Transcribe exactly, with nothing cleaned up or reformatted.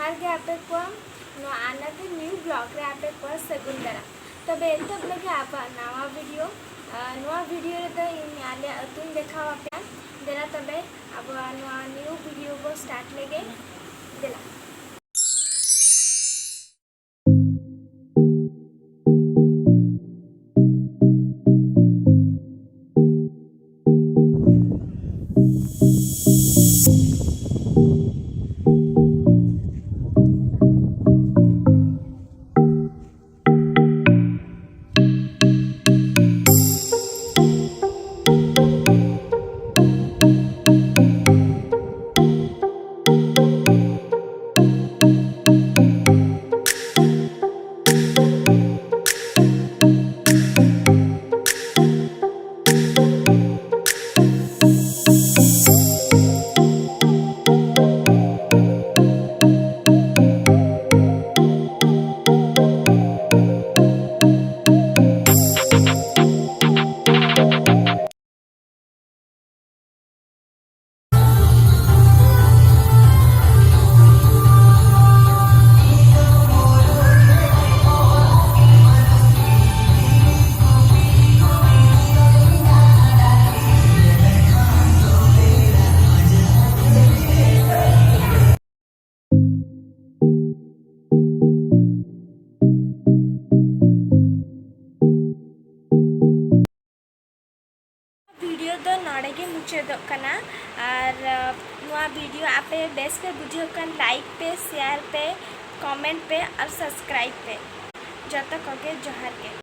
ᱡᱚᱦᱟᱨ ᱜᱮ ᱟᱯᱮ ᱠᱚᱣᱟᱜ ᱱᱚᱣᱟ another new vlog ᱨᱮ ᱟᱯᱮ ᱠᱚᱣᱟᱜ ᱥᱟᱹᱜᱩᱱ ᱫᱟᱨᱟᱢ᱾ ᱛᱚᱵᱮ ᱮᱛᱚᱦᱚᱵ ᱞᱟᱹᱜᱤᱫ ᱟᱵᱚᱣᱟᱜ ᱱᱟᱣᱟ video᱾ ᱟᱨ ᱱᱚᱣᱟ video ᱨᱮᱫᱚ ᱤᱧ ᱟᱞᱮᱭᱟᱜ ᱟᱹᱛᱩᱧ ᱫᱮᱠᱷᱟᱣ ᱟᱯᱮᱭᱟ᱾ ᱫᱮᱞᱟ ᱛᱚᱵᱮ ᱟᱵᱚᱣᱟᱜ ᱱᱚᱣᱟ new video ᱵᱚ start ᱞᱮᱜᱮ᱾ ᱫᱮᱞᱟ᱾ video ᱫᱚ ᱱᱚᱰᱮ ᱜᱮ ᱢᱩᱪᱟᱹᱫᱚᱜ ᱠᱟᱱᱟ᱾ ᱟᱨ, ᱟᱸ, ᱱᱚᱣᱟ video ᱟᱯᱮ ᱵᱮᱥ ᱯᱮ ᱵᱩᱡᱷᱟᱹᱣ ᱠᱷᱟᱱ like ᱯᱮ, share ᱯᱮ, comment ᱯᱮ ᱟᱨ subscribe ᱯᱮ᱾ ᱡᱚᱛᱚ ᱠᱚᱜᱮ ᱡᱚᱦᱟᱨ ᱜᱮ᱾